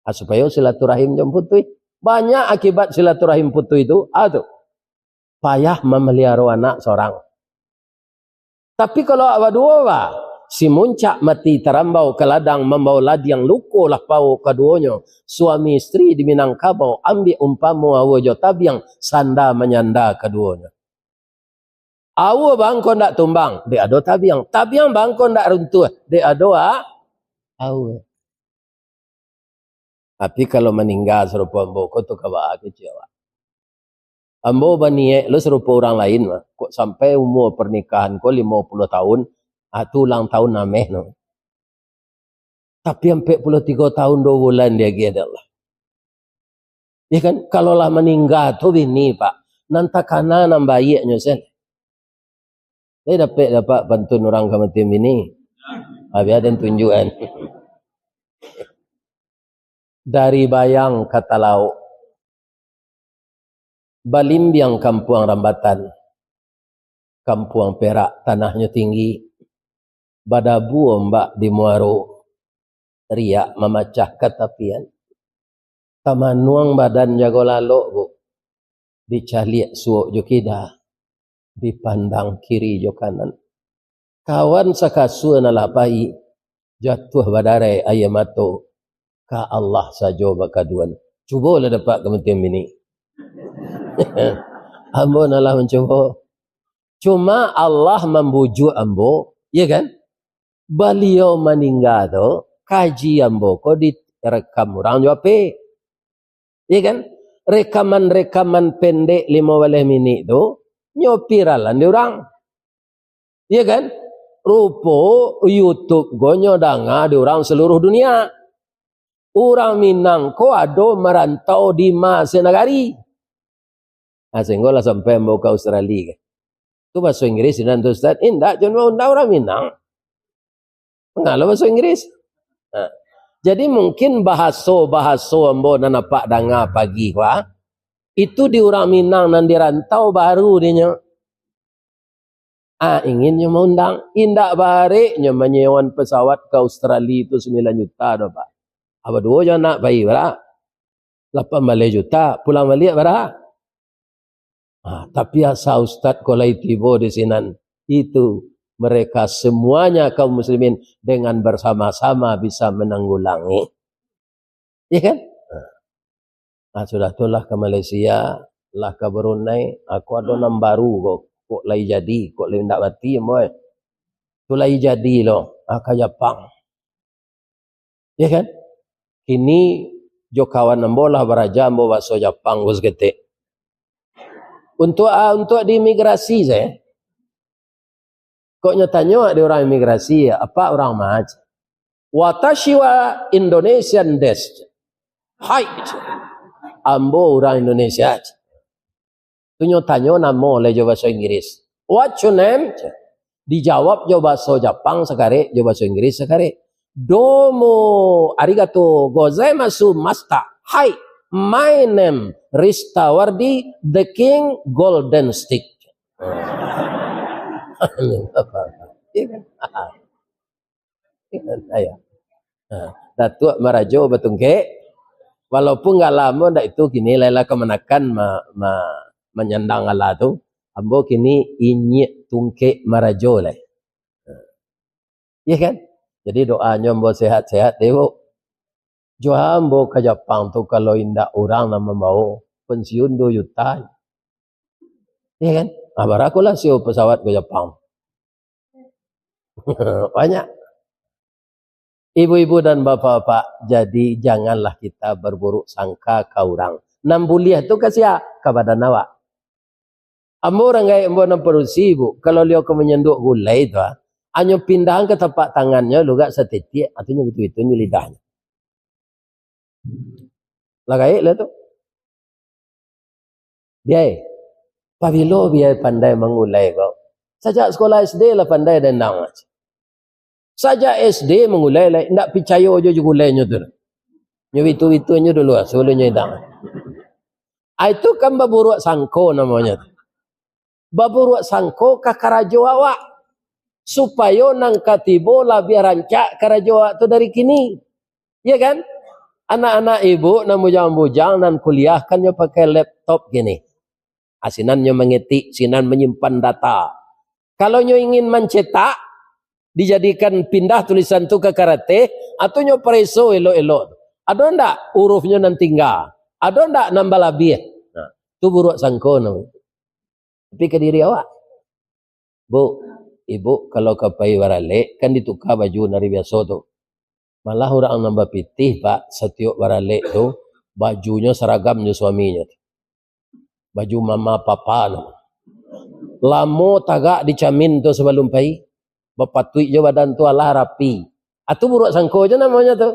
Ah, supayo silaturahim jan putuih. Banyak akibat silaturahim putuih tu, ah, tu. Payah mamaliharo anak sorang. Tapi kalau awak baduo, bah, si muncak mati tarambau ka ladang, mambao ladiang luko lah pao kaduonyo. Suami istri di Minangkabau, ambiak umpamo aua jo tabiang, sanda manyanda kaduonyo. Aua bangko ndak tumbang, dek ado tabiang. Tabiang bangko ndak runtuah, dek ado a-, aua. Tapi kalau maningga sarupo ambo ko tu ka baa kecek awak. Ambo baniaik lo sarupo urang lain mah. Kok sampai umua parnikahan ko limo puluah tahun, ah, tu ulang tahun ameh no. Tapi ampek puluah tigo tahun duo bulan diagiah dek Allah. Ya kan? Kalau lah maningga tu bini, Pak, nan takana nan baiaknyo sen. Lai dapek dek Apak pantun urang kamatian bini? Habis ado tunjukan. Dari Bayang ka Talaok. Balimbiang kampuang Rambatan. Kampuang Perak tanahnyo tinggi. Badabu ombak di muaro. Riak mamacah ka tapian. Tamanuang badan jago lalok, Bu. Dicaliak suok jo kida. Dipandang kiri jo kanan. Kawan sakasua nan lah pai, jatuah badarai aia mato. Ka Allah sajo bakaduan. Cubolah dapat ka mati bini. Ambo nan lah mancubo. Cuma Allah mambujuak ambo, ya kan? Baliau maningga tu, kaji ambo ko direkam urang jo H P. Ya kan? Rekaman-rekaman pendek limo baleh minik tu, nyo viralan di urang. Ya kan? Rupo YouTube ko nyo danga di urang saluruh dunia. Urang Minang ko ado marantau di ma sanagari. Nah, sehinggo lah sampai ambo ka Australia kan. Tu bahaso Inggris sinan tu, Ustaz. Indak, cuma undang urang Minang. Mangalo bahaso Inggris. Nah, jadi mungkin bahaso-bahaso ambo nan apak danga pagi ko, ah, itu di urang Minang nan di rantau baru dinyo. Ah, ingin nyo maundang, indak barek nyo manyewan pesawat ka Australia tu sambilan juta doh, Pak. Apa duo jo anak pai, bara? Lapan baleh juta, pulang baliak bara? Ah, tapi asa ustaz ko lai tibo di sinan, itu mereka semuanya kaum muslimin dengan bersama-sama bisa menanggulangi. Ya kan? Ah, sudah tu lah ka Malaysia, lah ka Brunei, aku ado nan baru ko, kok lai jadi, kok lai indak mati, boy. Tu lai jadi lo, ah, ka Japang. Ya kan? Kini jo kawan ambo lah baraja ambo bahaso Japang ko saketek. Untuk, ah, untuk di imigrasi sajo. Kok nyo tanyo di urang imigrasi, apa urang mah? Watashi wa Indonesian desu. Hai. Ambo urang Indonesia. Tu nyo tanyo namo lai jo bahaso Inggris. "What's your name?" Dijawab jo bahaso Japang sakarek, jo bahaso Inggris sakarek. "Domo arigato gozaimasu, master." "Hai, my name Ristawardi, the King Golden Stick." Iya kan? Ayo. Ha, Datuak marajo batungkek, walaupun nggak lamo ndak itu, kini lai lah kamanakan ma-, ma-, manyandang alah tu, ambo kini inyiak tungkek marajo lai. Ha. Iya kan? Jadi doanyo ambo sehat-sehat deh, Bu. Jua ambo ka Japang tu, kalau indak urang nan mambawo, pensiun duo juta. Iya kan? Ah, barakolah sio pesawat ka Japang. Banyak. Ibu-ibu dan bapak-bapak, jadi janganlah kita berburuk sangka ka urang. Nan buliah tu ka sia? Ka badan awak. Ambo urang gaek ambo nan padusi, Bu, kalau liau ka manyanduak gulai tu, ah, anyo pindahan ka tapak tangannyo, lugak satitiak, atunyo bitu-bitunyo lidahnyo. Lah gaek lah tu. Biai, pabilo biai pandai mangulai ko? Sajak sekolah S D lah pandai dendang. Sajak S D mangulai lai, indak picayo jo, jo gulainyo tu. Nyo bitu-bitunyo dulu, ah, sabalun nyo idang. Ah, itu kan baburuak sangko namonyo tu. Baburuak sangko ka karajo awak, supayo nan ka tibo labiah rancak karajo awak tu dari kini. Iya kan? Anak-anak ibu nan bujang-bujang nan kuliah kan nyo pakai laptop kini. Ah, sinan nyo mangetik, sinan manyimpan data. Kalau nyo ingin mancetak, dijadikan pindah tulisan tu ka karateh, atau nyo pareso elok-elok. Ado ndak urufnyo nan tingga? Ado ndak nan balabiah? Nah, tu buruak sangko namonyo. Tapi ka diri awak. Bu, ibu kalau ka pai baralek, kan dituka baju nan ari biaso tu. Malah urang nan bapitih, Pak, satiok baralek tu, bajunyo saragam jo suaminyo tu. Baju mama papa tu. Lamo tagak di camin tu sabalun pai. Bapatuik jo badan tu alah rapi. Ah, tu buruak sangko jo namonyo tu.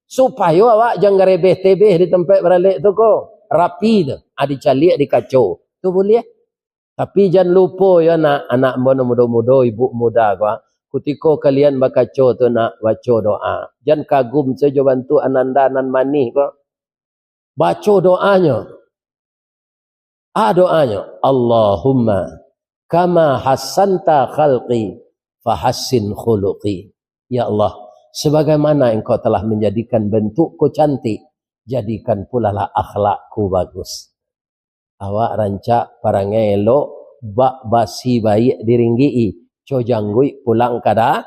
Supayo awak jan garebeh-tebeh di tampek baralek tu ko. Rapi tu. Ah, dicaliak di kaco. Tu buliah. Tapi jan lupo yo, nak, anak ambo nan mudo-mudo, ibu muda ko, ah. Kutiko kalian bakaco tu, nak, baco doa. Jan kagum sajo bantuak ananda nan manih ko. Baco doanyo. Ah, doanyo, "Allahumma kama hassanta khalqi fahassin khuluqi." Ya Allah, sebagaimana Engkau telah menjadikan bentukku cantik, jadikan pulalah akhlakku bagus. Awak rancak parangai elok, bak basi baiak diringgik-i, co jangguik pulang kada,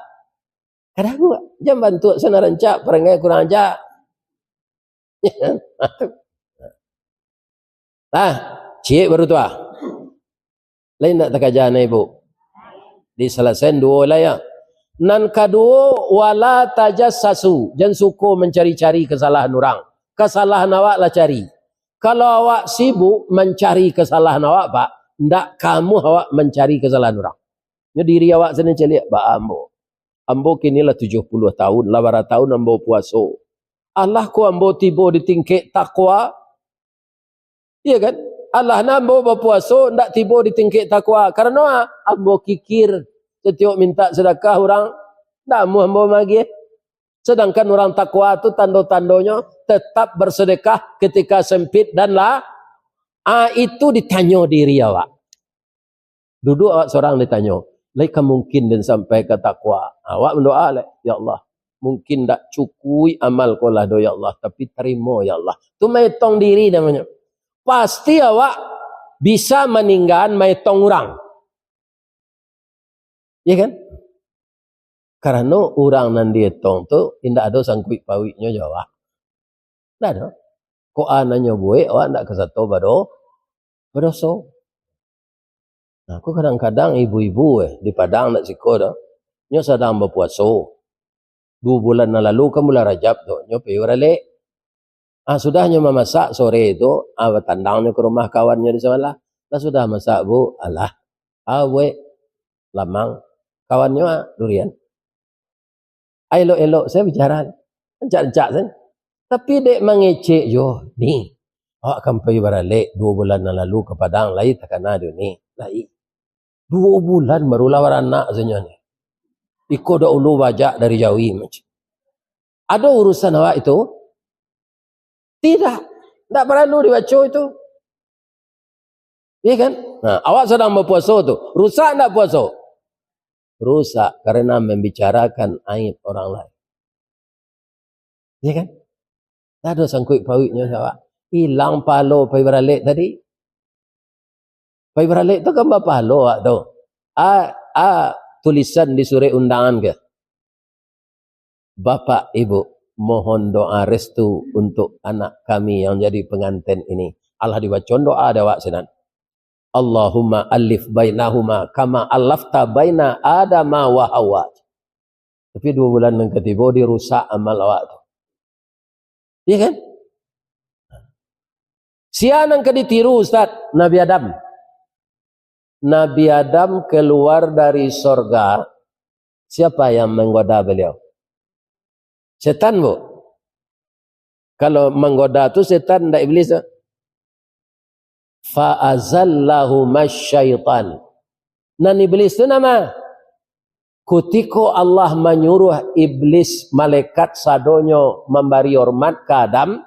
kada buek. Jan bantuak sinan rancak, parangai kurang aja. Nah, tu. Lah, ciek baru tu ah. Lain ndak takaja na ibu? Disalasaian duo lah ya. Nan kaduo, wala tajassasu, jan suko mancari-cari kasalahan urang. Kasalahan awak lah cari. Kalau awak sibuk mancari kasalahan awak, Pak, ndak kamuah awak mancari kasalahan urang. Nyo diri awak sendiri caliak, ba ambo. Ambo kini lah tujuah puluah tahun, lah bara tahun ambo puaso. Alah ko ambo tibo di tingkek takwa, Iya kan? Alah nah ambo bapuaso, ndak tibo di tingkek takwa. Karano ah, ambo kikir, satiok mintak sadakah urang, ndak amuah ambo magiah. Sadangkan urang takwa tu tando-tandonyo tetap bersedekah ketika sempit dan la-, ah, itu ditanyo diri awak. Duduak awak sorang ditanyo, "Lai ka mungkin den sampai ka takwa?" Awak mandoa lai, "Ya Allah, mungkin ndak cukuik amal ko lah do, ya Allah, tapi tarimo, ya Allah." Tu maetong diri namonyo. Pasti awak bisa maninggaan maetong urang. Iya kan? Karano urang nan dietong tu indak ado sangkuik pauiknyo jo awak. Ndak ado. Kok a nan nyo buek, awak ndak ka sato bado-, badoso. Nah, ko kadang-kadang ibu-ibu, eh, di Padang ndak siko doh. Nyo sadang bapuaso. Duo bulan nan lalu kan bulan Rajab tu, nyo pai baralek. Ah, sudah nyo mamasak sore tu, ah, batandang nyo ka rumah kawan nyo di sabalah. Lah sudah masak, Bu, alah. Ah, buek lamang. Kawan nyo, ah, durian. Elok-elok sajo bicara. Rancak-rancak sajo. Tapi dek mangecek jo, "Ni, awak kan pai baralek duo bulan nan lalu ka Padang, lai takana dek ni?" "Lai." "Duo bulan barulah baranak sajo ni. Iko dahulu bajak dari Jawi macam." Ado urusan awak itu? Tidak. Ndak paralu dibaco itu. Iya kan? Nah, awak sadang bapuaso tu, rusak ndak puaso? Rusak karena membicarakan aib orang lain. Iya kan? Ndak ado sangkuik pauiknyo awak. Ilang pahalo pai baralek tadi. Pai baralek tu kan bapahalo awak tu. A, a tulisan di surek undangan ke? "Bapak, Ibu, mohon doa restu untuk anak kami yang jadi pengantin ini." Alah dibaco doa dek awak sinan. "Allahumma alif bainahuma kama alafta baina Adama wa Hawa." Tapi duo bulan nan katibo dirusak amal awak tu. Iya kan? Sia nan ka ditiru, Ustaz? Nabi Adam. Nabi Adam keluar dari sorga, siapa yang menggoda beliau? Setan, Bu. Kalau menggoda tu setan, ndak iblis tu. Fa azallahuma syaitan. Nan iblis tu nama? Kutiko Allah manyuruah iblis, malaikat sadonyo mambari hormat ka Adam,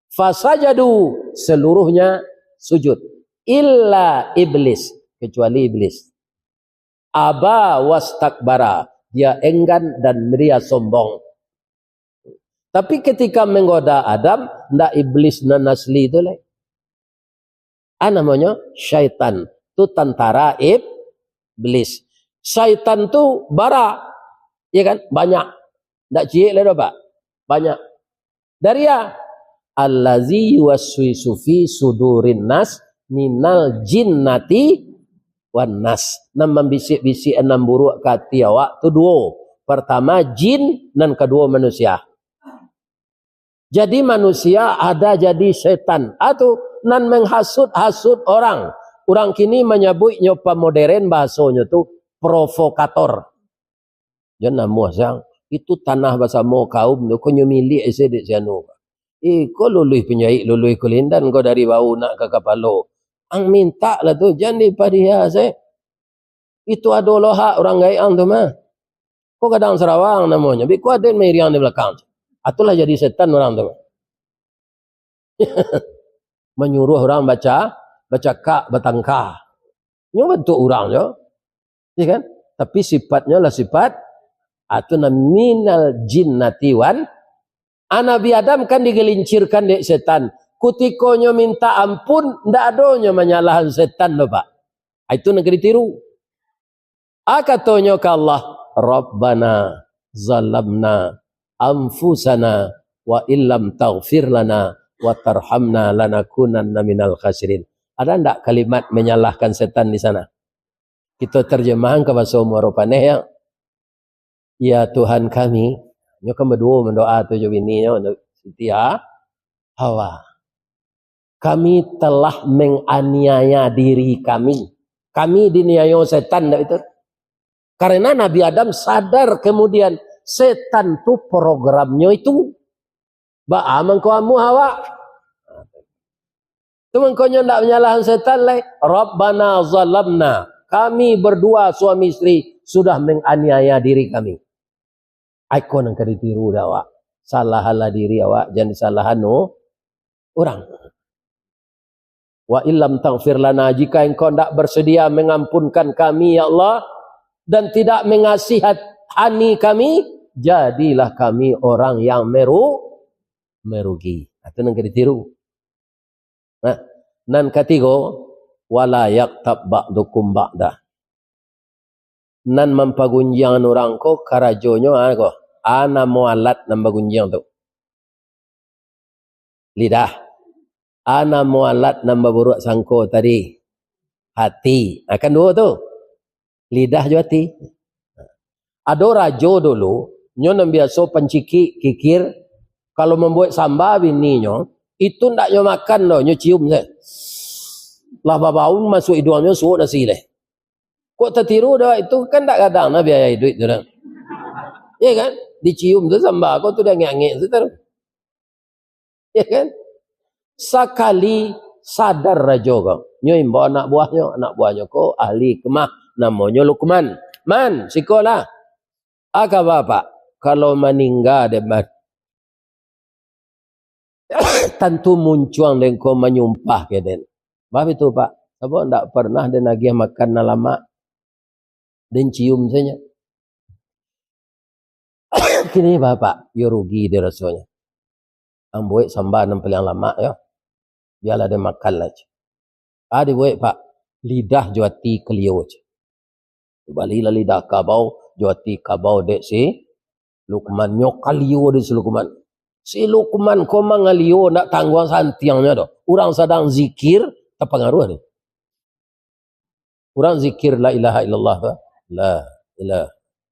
fasajadu, seluruhnya sujud, illa iblis, kecuali iblis. Aba wastakbara, dia enggan dan dia sombong. Tapi ketika menggoda Adam, ndak iblis nan asli tu lai. Ah, namonyo syaitan. Tu tantara iblis. Syaitan tu bara, ya kan? Banyak. Ndak ciek lai doh, Pak. Banyak. Dari a? Allazi yuwaswisu fi sudurin nas minal jinnati wan nas. Nan mambisik-bisik nan buruak ka ati awak tu duo. Pertama jin, nan kaduo manusia. Jadi manusia ada jadi setan. Ah, tu nan menghasut-hasut orang. Urang kini manyabuiknyo pamoderen, bahasonyo tu provokator. Jan namuah siang, itu tanah basamo kaum tu, ko nyo miliak ise dek si anu. Iko luluih panjaik, luluih kulindan ko dari bahu nak ka kapalo. Ang mintak lah tu, jan dipadiah se. Itu adolah hak urang gaek ang tu mah. Ko gadang sarawang namonyo, biko aden mairiang di balakang. Atulah jadi setan urang tu mah. Manyuruah urang baca, bacakak, batangka. Nyo bantuak urang jo. Ya kan? Tapi sifatnyo lah sifat, ah, tu nan minal jinnati wan, ah, Nabi Adam kan digelincirkan dek setan. Kutiko nyo minta ampun, ndak ado nyo manyalahan setan doh, Pak. Ah, itu nan ka ditiru. Ah, katonyo ka Allah, "Rabbana zalamna anfusana wa illam taghfir lana wa tarhamna lanakunanna minal khasirin." Ada ndak kalimat menyalahkan setan di sana? Kita terjemahkan ke bahasa Muaro Paneh, ya. "Ya Tuhan kami," nyo kan baduo mandoa tu jo bininyo, Siti Ha-, Hawa. "Kami telah menganiaya diri kami." Kami diniayo setan, ndak itu? Karena Nabi Adam sadar kemudian, setan tu programnyo itu. Baa mangko amuah awak? Tu mangkonyo ndak manyalahan setan lai. "Rabbana zalamna." Kami berdua suami isteri sudah menganiaya diri kami. Iko nan ka ditiru dek awak. Salahanlah diri awak, jan disalahan urang. "Wa illam taghfir lana," jika Engkau ndak bersedia mengampunkan kami, ya Allah, dan tidak mengasihani kami, jadilah kami orang yang meru-, merugi. Itu nan ka ditiru. Nah, nan katigo, "Wala yaghtab ba'dukum ba'da." Nan mampagunjiang urang ko karajonyo, a ko, a namo alat nan bagunjiang tu? Lidah. A namo alat nan baburuak sangko tadi? Hati. A, kan duo tu. Lidah jo ati. Ado rajo dulu, nyo nan biaso pancikik, kikir, kalau mambuek samba bininyo, itu ndak nyo makan doh, nyo cium se. Lah babau masuak iduangnyo, suok nasi leh. Kok tatiru doh itu, kan ndak gadang nah biaya iduik tu doh. Iya kan? Dicium tu samba ko tu diangek-angek tu taruih. Ya kan? Sakali sadar rajo ko, nyo imbau anak buahnyo, anak buahnyo ko ahli hikmah, namonyo Lukman. "Man, sikolah." "A kaba, Pak?" "Kalau maningga den, Pak, tantu muncuang den ko manyumpah ka den." "Baa bitu, Pak?" "Sabab ndak pernah den agiah makan nan lamak, den cium sajo." "Kini baa, Pak?" "Yo rugi den rasonyo." "Ambo buek samba nan paliang lamak yo. Bialah den makan lah." A dibuek, Pak? Lidah jo ati kalio. Balilah lidah kabau, jo ati kabau dek si Lukman. Nyo kalio dek si Lukman. Si Lukman ko mangalio ndak tangguang santiangnyo doh. Urang sadang zikir, tapangaruah doh. Urang zikir la ilaha illallah tu. La ilaha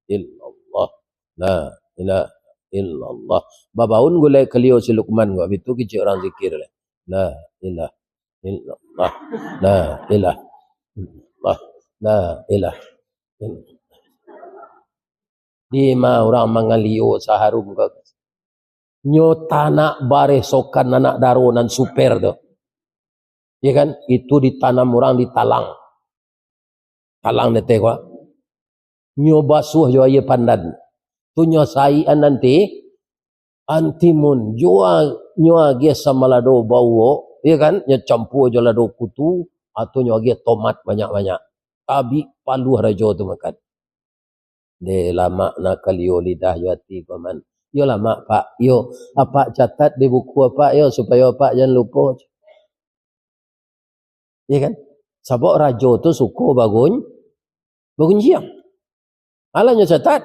illallah. La ilaha illallah. Babaun gulai kalio si Lukman ko, bitu kicik urang zikir lai. La ilaha illallah. La ilaha illallah. La ilaha illallah. Dima urang mangalio saharum ko? Nyo tanak bareh sokan anak daro nan super tu. Ya kan? Itu ditanam urang di talang. Talang di ateh ko. Nyo basuah jo aia pandan. Tu nyo saikan nanti, antimun, jo a-, nyo agiah samalado bauwok, ya kan? Nyo campua jo lado kutu, atau nyo agiah tomat banyak-banyak. Tabik paluah rajo tu makan. Deh, lamak na kalio lidah jo ati ko, Man. Yo lamak, Pak. Yo, Apak catat di buku Apak yo, supayo Apak jan lupo. Iya kan? Sabab rajo tu suko bagun-, bagunjiang. Alah nyo catat.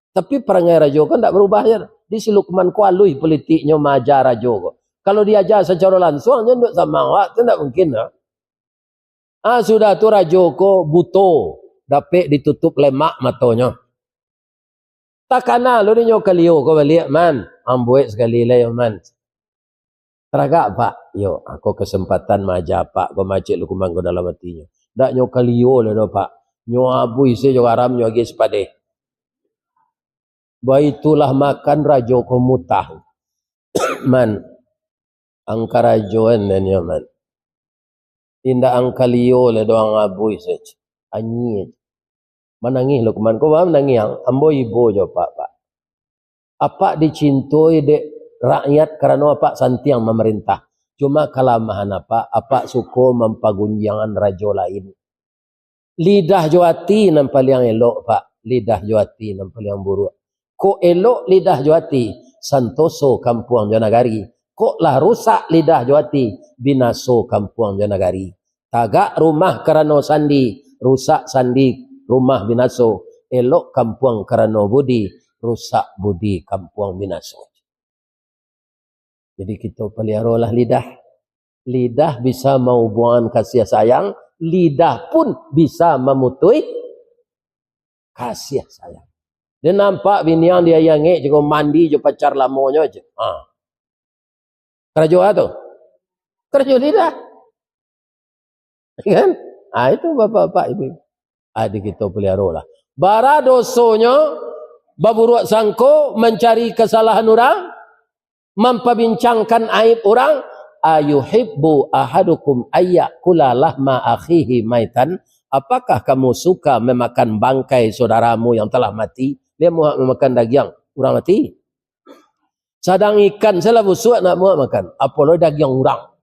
Tapi parangai rajo kan ndak barubah je. Di si Lukman ko aluih pulitiknyo maaja rajo ko. Kalau diaja sacaro lansuang, nyo ndak samo awak tu ndak mungkin lah. Ah, sudah tu rajo ko buto, dapek ditutup lemak matonyo. Takana lo dinyo kalio ko baliak, Man. Ambuek sakali lai, Man. Taragak, Pak. Yo, ako kesempatan maaja Apak ko, macik Lukman ko dalam atinyo. Ndak nyo kalio lai doh, Pak. Nyo abuih se jo garam nyo agiah sipadeh. Baitulah makan rajo ko mutah. Man, ang karajoan den yo, Man. Indak ang kalio lai doh, ang abuih sajo. Anyia. Manangih Lukman. Ko baa manangih ang? Ambo ibo jo Apak, Pak. Apak dicintoi dek rakyat karano Apak santiang mamarintah. Cuma kalamahan Apak, Apak suko mampagunjiangan rajo lain. Lidah jo ati nan paliang elok, Pak. Lidah jo ati nan paliang buruak. Kok elok lidah jo ati, santoso kampuang jo nagari. Kok lah rusak lidah jo ati, binaso kampuang jo nagari. Tagak rumah karano sandi, rusak sandi, rumah binaso. Elok kampuang karano budi, rusak budi, kampuang binaso. Jadi, kito paliarolah lidah. Lidah bisa mahubuangan kasih sayang, lidah pun bisa mamutuih kasih sayang. Dia nampak binian dia yang ngek, jago mandi jo pacar lamonyo je. Ha. Karajo apa tu? Karajo lidah. Kan? Ah, itu bapak-bapak, ibu-ibu. Ah, di kito paliarolah. Bara dosonyo, baburuak sangko, mancari kasalahan urang, mampabincangkan aib urang. "Ayuhibbu ahadukum ayyakula lahma akhihi maitan?" Apakah kamu suka memakan bangkai saudaramu yang telah mati? Dia muak memakan dagiang urang mati. Sadang ikan salah busuak nak muak makan, apolai dagiang urang.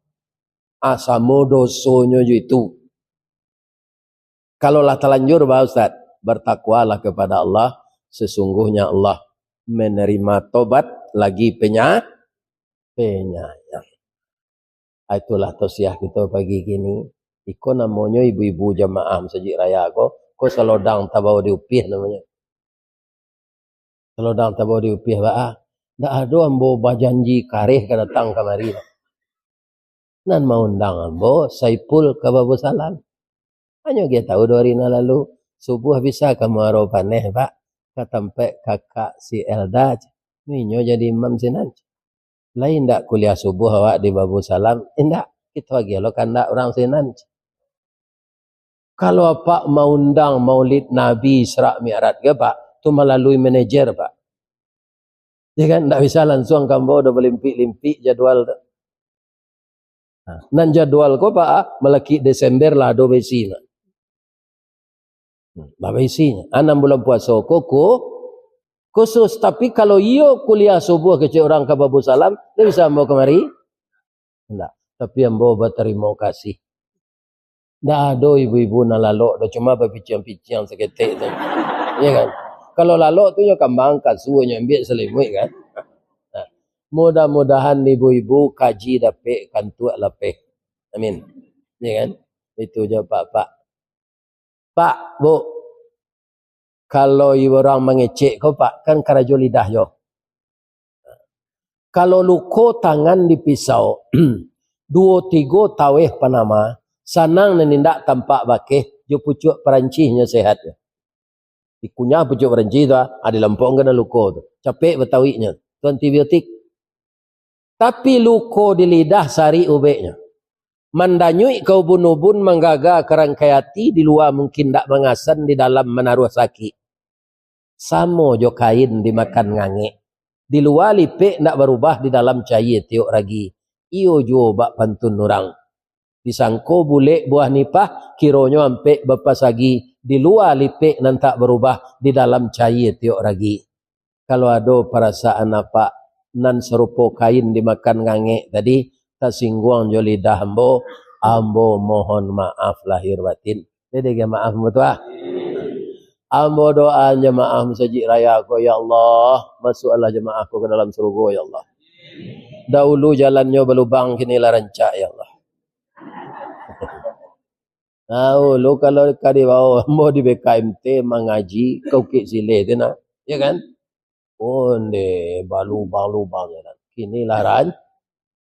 Ah, samo dosonyo jo itu. Kalau lah talanjur, bah, Ustaz, bertakwalah kepada Allah, sesungguhnya Allah menerima tobat lagi penya-, penyayang. Ah, itulah tausiah kito pagi kini. Iko namonyo ibu-ibu jamaah Masajik Raya ko, ko salodang tabao di upih namonyo. Salodang tabao di upih baa. Ndak ado ambo bajanji kareh ka datang kamari. Nan maundang ambo Saipul ka Babusalam. Hanyo agiah tahu duo hari nan lalu, subuah bisa ka Muaro Paneh, Pak, ka tampek kakak si Elda, inyo jadi imam sinan. Lai indak kuliah subuah awak di Babusalam? Indak, kito agiah lo kandak urang sinan. Kalau apak maundang Maulid Nabi Isra Mi'raj ge, Pak, tu malalui manajer, Pak. Ya kan? Ndak bisa lansuang ka ambo, udah balimpik-limpik jadwal tu. Nah, nan jadwal ko, Pak, ah, malakik Desember lah ado baisi, Pak. Hmm, lah baisinyo. Anam bulan puaso ko, ko khusus. Tapi kalau iyo kuliah subuah kecek urang ka Babusalam, ndak bisa ambo kamari? Ndak. Tapi ambo batarimo kasih. Ndak ado ibu-ibu nan lalok doh, cuma bapiciang-piciang saketek tu. Ya kan? Kalau lalok tu nyo kambang, kasua nyo ambiak, salimuik kan. Nah, mudah-mudahan ibu-ibu kaji dapek, kantuak lapeh. Amin. Ya kan? Itu jo, Pak, Pak. Pak, Bu, kalau urang mangecek ko, Pak, kan karajo lidah jo. Kalau luko tangan dipisau, duo tigo taweh panama, sanang nan indak tampak bakeh, jo pucuak Parancis nyo sehat. Dikunyah pucuak Parancis tu, ah, dilampokkan luko tu. Capek batawiknyo. Tu antibiotik. Tapi luko di lidah sarik ubeknyo. Mandanyuik ka ubun-ubun, manggaga ka rangkai ati, di lua mungkin ndak mangasan, di dalam manaruah sakik. Samo jo kain dimakan ngangek. Di lua lipek ndak barubah, di dalam cayie tiok ragi. Iyo juo bak pantun urang. Disangko bulek buah nipah, kironyo ampek bapasagi, di lua lipek nan tak barubah, di dalam cayie tiok ragi. Kalau ado parasaan apak nan sarupo kain dimakan ngangek tadi, tasingguang jo lidah ambo, ambo mohon maaf lahir batin. Jadi, maaf ambo tu, ah. Ambo doa jamaah Masajik Raya ko, ya Allah, masuaklah jamaah ko ka dalam surugo, ya Allah. Dahulu jalannyo balubang, kini lah rancak, ya Allah. Dahulu kalau ka dibawo ambo di B K M T mangaji ka Bukik Sileh tu nah, ya kan? Onde, balubang-lubang jalan. Kini lah ran-,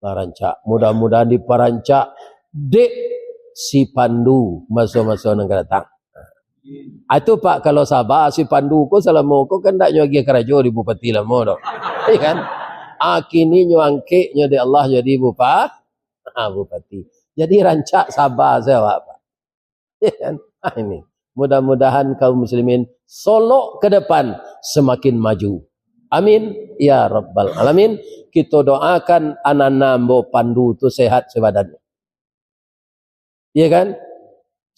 lah rancak. Mudah-mudahan diparancak dek si Pandu maso-maso nan ka datang. Ah, itu, Pak, kalau saba si Pandu ko salamo ko kan ndak nyo agiah karajo di Bupati lamo doh. Iya kan? Ah, kini nyo angkek nyo dek Allah jadi bupa-, ah, bupati. Jadi rancak saba sajo awak, Pak. Ya kan? Ah, ini. Mudah-mudahan kaum muslimin Solok ke depan semakin maju. Amin ya rabbal alamin. Kito doakan anana ambo Pandu tu sehat sebadan. Ya kan?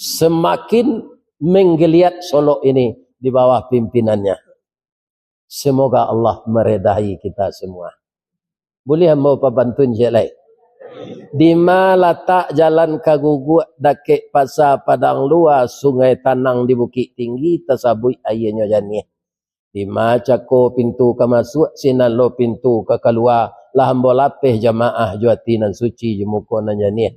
Semakin menggeliat Solok ini di bawah pimpinannya. Semoga Allah meredahi kita semua. Buliah ambo papantun ciek lai? Dima latak jalan ka Guguak, dakek Pasa Padang Lua, Sungai Tanang di Bukik Tinggi, tasabuik aianyo janiah. Dima cako pintu ka masuak, sinan lo pintu ka kalua, lah ambo lapeh jamaah jo ati nan suci, jo muko nan janiah.